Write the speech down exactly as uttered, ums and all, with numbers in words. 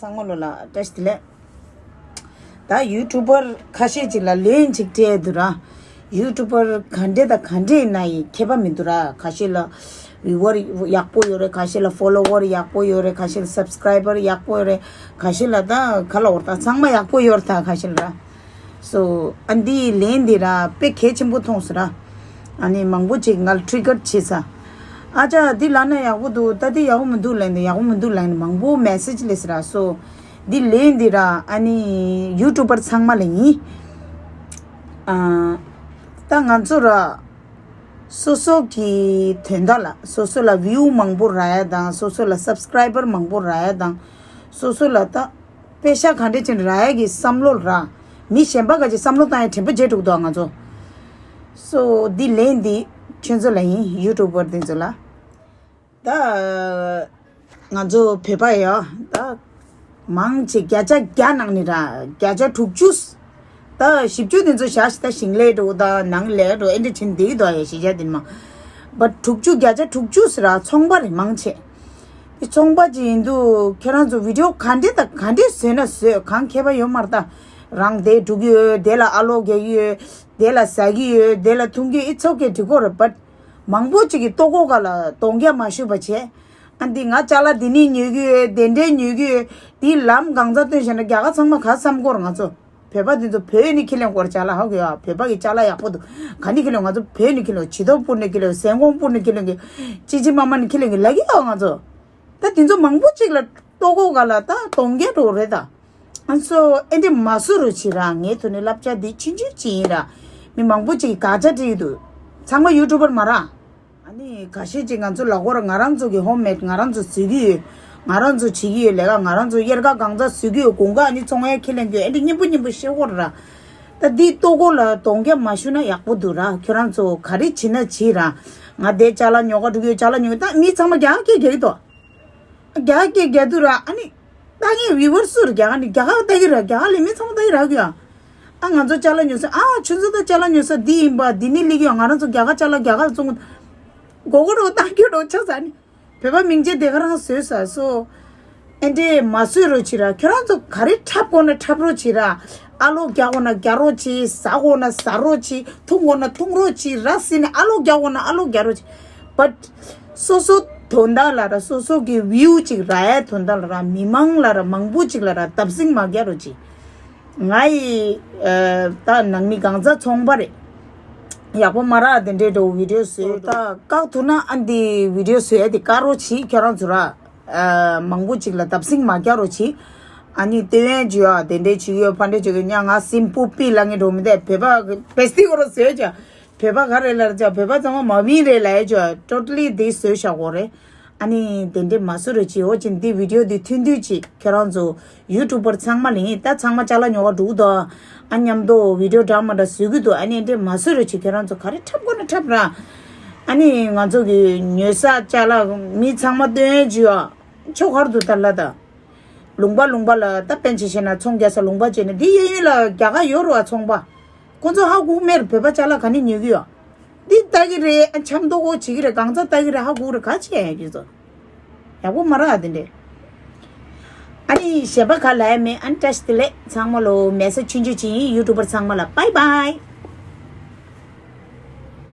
ཚང་མ་ལོ་ལ་བཀྲ་ཤིས་བདེ་ལེགས། ད་ཡུ་ཊུབ་པར་ཁ་ཤས་ཅིག་ལ་ལན་ཅིག་སྤྲད་འདུག་ར། ཡུ་ཊུབ་པར་ག་འདྲས་དང་ག་འདྲས་ཡིན་ན་ཡི་ཁྱད་པར་མི་འདུག་ར། ཁ་ཤས་ལ་བིའུ་ཝར་ཡག་པོ་ཡོད་རེད། ཁ་ཤས་ལ་ཕོ་ལོ་ཝར་ཡག་པོ་ཡོད་རེད། ཁ་ཤས་ལ་སབ་སི་ཀ་རའི་བར་ཡག་པོ་ཡོད་རེད། ཁ་ཤས་ལ་ད་ག་ལ་འོར་ད་ཚང་མ་ཡག་པོ་ཡོད་རེད། ད་ཁ་ཤས་ལ་ར། སོ་ཨ་འདིའི་ལན་འདི་ར་དཔེ་གལ་ཆེན་པོ་མཐོང་སོང་ར། ཨ་ནི་མང་པོ་ཅིག་ང་ལ་ཊི་རི་གར་བྱས་ས། ཨ་ཅག་འདི་ལབ་ན་ཡག་པོ་འདུག་ད་འདི་ཡག་པོ་མི་འདུག་ལབ་ནས་ཡག་པོ་མི་འདུག་ལབ་ནས་མང་པོ་མེ་སེ་ཇི་སླེབས་སོང་ར། སོ་འདི་ལན་འདི་ར་ཨ་ནི་ཡུ་ཊུབ་པར་ཚང་མ་ལ་ཡིན། ཨ་ད་ང་ཚོ་ར་སོ་སོ་གི་དོན་དག་ལ་སོ་སོ་ལ་བིའུ་མང་པོ་རག་ཡ་དང་སོ་སོ་ལ་སབ་སི་ཀ་རའི་བར་མང་པོ་རག་ཡ་དང་སོ་སོ་ལ་ད། པེ་ཤ་ག་འདྲས་ཅིག་རག་ཡ་གི་བསམ་བློ་ར། མི་གཞན་པ་ག་ཅིག་བསམ་བློ་བཏང་ཡ་དྲན་པ་བརྗེད་འགྲོ་གི་འདུག་ང་ཚོ། སོ་འདི་ལན་འདི་ཁྱོད་ཚོ་ལ་ཡིན། ཡུ་ཊུབ་པར་འདི་ཚོ་ལ། ད་ང་ཚོ་བོད་པ་ཡ་ད་མང་ཆེ་བརྒྱ་ཆ་བརྒྱ་ནང་ནས་ར་བརྒྱ་ཆ་དྲུག་ཅུ། ད་བཞི་བཅུ་དེ་ཚོ་བཞག་ཤི་ད་ཞིང་ལས་འགྲོ་ད་ནང་ལས་འགྲོ་ཨེ་འདྲ་ཕྱིན་འདི་གི་དོ་ཡ་ཤི་བྱ་དེ་མ། བ་དྲུག་ཅུ་བརྒྱ་ཆ་དྲུག་ཅུ་ཟེར་ར་ཚོང་པ་རེད་མང་ཆེ། དེ་ཚོང་པ་ཅིག་ཡིན་དུས་ཁྱེད་རང་ཚོ་བི་ཌི་ཡོ་ག་འདྲས་དང་ག་འདྲས་བཟོས་ན་བཟོས་གང་ཁྱད་པར་ཡོད་མ་རེད་ད། རང་དེ་འགྲོ་གི་ཡོད་དེ་ལ་ཨ་ལོ་རྒྱག་གི་ཡོད་དེ་ལ་ཟ་གི་ཡོད་དེ་ལ་འཐུང་གི་ཡོད་ཨི་ཚོགས་ཀྱི་འགྲིག་གོ་རེད་བ། མང་པོ་ཅིག་གི་ལྟོ་གོས་ག་ལ་གདོང་རྒྱག་མ་ཞུ་བ་བྱས། ཨ་འདི་ང་ཅ་ལག་འདི་ནས་ཉོ་གི་ཡོད་དེ་འདྲས་ཉོ་གི་ཡོད་དེ་ལམ་གང་ཚ་སྟོན་བྱས་ན་རྒྱ་གར་ཚང་མ་ག་བསམ་གོ་ར་ང་ཚོ། བོད་པ་འདི་ཚོ་བོད་ནས་ཁྱི་ལེན་སྐོར་ཅ་ལག་ཧ་གོ་ཡ། བོད་པ་གི་ཅ་ལག་ཡག་པོ་འདུག་ག་ནས་ཁྱི་ལེན་ང་ཚོ་བོད་ནས་ཁྱི་ལེན་བྱི་དོར་སྤུར་ནས་ཁྱི་ལེན་སེང་གོང་སྤུར་ནས་ཁྱི་ལེན་གི་ཅི་ཅི་མ་མ་ནས་ཁྱི་ལེན་གི་ལ་གི་ཡ་ང་ཚོ། ད་འདི་ཚོ་མང་པོ་ཅིག་ལ་ལྟོ་གོས་ག་ལ་ད་གདོང་རྒྱག་འགྲོ་རེད་ད། ཨ་ཚོ་ཨེ་འདྲས་མ་བཟོ་རོགས་བྱེད་ར། ངའི་ཐོག་ནས་བསླབ་བྱ་འདི་ཆུང་ཆུང་ཅིག་ཡིན་ར། མི་མང་པོ་ཅིག་གིས་དགག་བྱ་བྲིས་འདུག་ཚང་མ་ཡུ་ཊུབ་པར་མ་ར། ཨ་ནི་ཁ་ཤས་ཅིག་ང་ཚོ་ལ་སྐོར་ང་རང་ཚོ་གི་ཧོམ་མེད་ང་རང་ཚོ་བཟོས་ཀྱི་ཡོད། ང་རང་ཚོ་བྱེད་ཀྱི་ཡོད་ལས་ཀ་ང་རང་ཚོ་གཡེར་ཁ་གང་ཚ་བཟོས་ཀྱི་ཡོད། དགུན་ཁ་ཨ་ནི་ཚོང་ཡ་ཁས་ལེན་གྱི་ཡོད། ཨེ་འདྲ་སྙན་པོ་སྙན་པོ་བཤད་སྐོར་ར། ད་འདི་ལྟོ་གོས་ལ་གདོང་རྒྱག་མ་ཞུ་ན་ཡག་པོ་འདུག་ར། ཁྱོད་རང་ཚོ་ག་རེ་བྱེད་ན་བྱེད་ར། ང་དེ་ཅ་ལག་ཉོ་ག་འགྲོ་གི་ཡོད་ཅ་ལག་ཉོ་གི་ད་མི་ཚང་མ་རྒྱ་གར་སྐད་རྒྱག་གི་འདུག་རྒྱ་གར་སྐད་རྒྱག་དུས་ར་ཨ་ནི། ད་ངའི་བི་ཝར་སུ་ར་རྒྱ་གར་ནི་རྒྱ་གར་ལྟ་གི་ར་རྒྱ་གར་ལས་མི་ཚང་མ་ལྟ་གི་ར་གི་ཡ། ཨ་ང་ཚོ་ཅ་ལག་ཉོ་ས་ཨ་ཁྱོད་ཚོ་ད་ཅ་ལག་ཉོ་ས་འདི་ཡིན་པ་འདི་ནི་ལི་གི་ཡ། ང་རང་ཚོ་རྒྱ་གར་ཅ་ལག་རྒྱ་གར་བཙོང་གོ་གོ་རོ་ད་ཁྱོད་རོ་ཆ་ས་ནི་བོད་པ་མིང་ཆེ་དེ་ག་རང་བཟོས་ས་སོ། ཨེ་འདྲས་མ་བཟོས་རོགས་བྱེད་ར། ཁྱོད་རང་ཚོ་ག་རེ་འཁྲབ་དགོས་ན་འཁྲབ་རོགས་བྱེད་ར། ཨ་ལོ་རྒྱག་དགོས་ན་རྒྱག་རོགས་བྱེད། ཟ་དགོས་ན་ཟ་རོགས་བྱེད། འཐུང་དགོས་ན་འཐུང་རོགས་བྱེད་ར་ཟེར་ནས་ཨ་ལོ་རྒྱག་དགོས་ན་ཨ་ལོ་རྒྱག་རོགས་བྱེད། བཊ་སོ་སོ་དོན་དག་ལ་ར་སོ་སོ་གི་བིའུ་ཅིག་རག་ཡ་དོན་དག་ལ་ར་མི་མང་ལ་ར་མང་པོ་ཅིག་ལ་ར་བརྡབ་གསིག་མ་རྒྱག་རོགས་གྱིས། ང་ཡི་ཨ་ད་ནང་མི་གང་ཚ་ཚོང་པ་རེད། ཡག་པོ་མ་རག་དེ་འདྲའི་འགྲོ་བི་ཌི་ཡོ་བཟོས་ད་བཀག་ཐུབ་ན་ཨ་འདི་བི་ཌི་ཡོ་བཟོས་ཡ་དེ་བཀག་རོགས་གྱིས། ཁྱོད་རང་ཚོ་ར་ཨ་མང་པོ་ཅིག་ལ་བརྡབ་གསིག་མ་རྒྱག་རོགས་གྱིས། ཨ་ནི་ལྟེ་བན་ཇུ་ཨ་དེ་འདྲའི་བྱེད་ཡོད་ཕ་འདྲའི་བྱེད་ཡོད་ཉ་ང་སིམ་པུ་པི་ལ་ངེ་འགྲོ་མི་འདས་བོད་པ་བེ་སྟི་གོ་རོ་བཟོས་ཀྱ། བོད་པ་ག་རེ་ལར་ཅག་བོད་པ་ཚང་མ་མ་བིན་རེད་ལ་ཡ་ཅོ་ཊོ་ཊ་ལི་དེ་བཟོས་བཞག་གོ་རེད། ཨ་ནི་དེ་འདྲས་མ་བཟོ་རེ་ཅི་འོ་ཅི་འདི་བི་ཌི་ཡོ་འདི་ཐུན་དུས་ཅི་ཁྱེད་རང་ཚོ་ཡུ་ཊུབ་པར་ཚང་མ་ལ་ཡིན་ད་ཚང་མ་ཅ་ལག་ཉོ་ག་འགྲོ་གི་འདུག་ཨ་མཉམ་དུ་བི་ཌི་ཡོ་འདྲ་མ་འདྲ་བཟོ་གི་འདུག་ཨ་ནི་འདྲས་མ་བཟོ་རེ་ཅི་ཁྱེད་རང་ཚོ་ག་རེ་འཁྲབ་དགོས་ན་འཁྲབ་ར། ཨ་ནི་ང་ཚོ་གི་ཉོ་ས་ཅ་ལག་མི་ཚང་མ་སྟོན་ཅི་ཡོ་ཆོ་གར་དུ་ད་ལ་ད། ལུང་པ་ལུང་པ་ལ་ད་པན་ཆེ་ཤེ་ན་ཚོང་རྒྱག་ས་ལུང་པ་བྱས་ནས་འདི་གཡས་གཡོན་ལ་རྒྱ་གར་ཡོད་རེད་བ་ཚོང་པ། ཁོང་ཚོ་ཧ་གོ་མེད་རེད་བོད་པ་ཅ་ལག་ག་ནས་ཉོ་གི་ཡོད། འདི་ལྟ་གི་རེད་ཨ་འཆམ་མདོག་གོ་བྱེད་ཀྱི་རེད་གང་ཚ་ལྟ་གི་རེད་ཧ་གོ་རེད་ག་བྱས་ཡ་ཁྱེད་ཚོ། ཡག་པོ་མ་རག་ཨ་དེ་འདྲས། ཨ་ནི་གཞན་པ་ག་ལ་ཡ་མེད་ཨ་ནི་བཀྲ་ཤིས་བདེ་ལེགས་ཚང་མ་ལོ་མེ་སེ་ཆུང་ཆུང་ཅིག་ཡིན་ཡུ་ཊུབ་པར་ཚང་མ་ལ་བྷའི་བྷའི།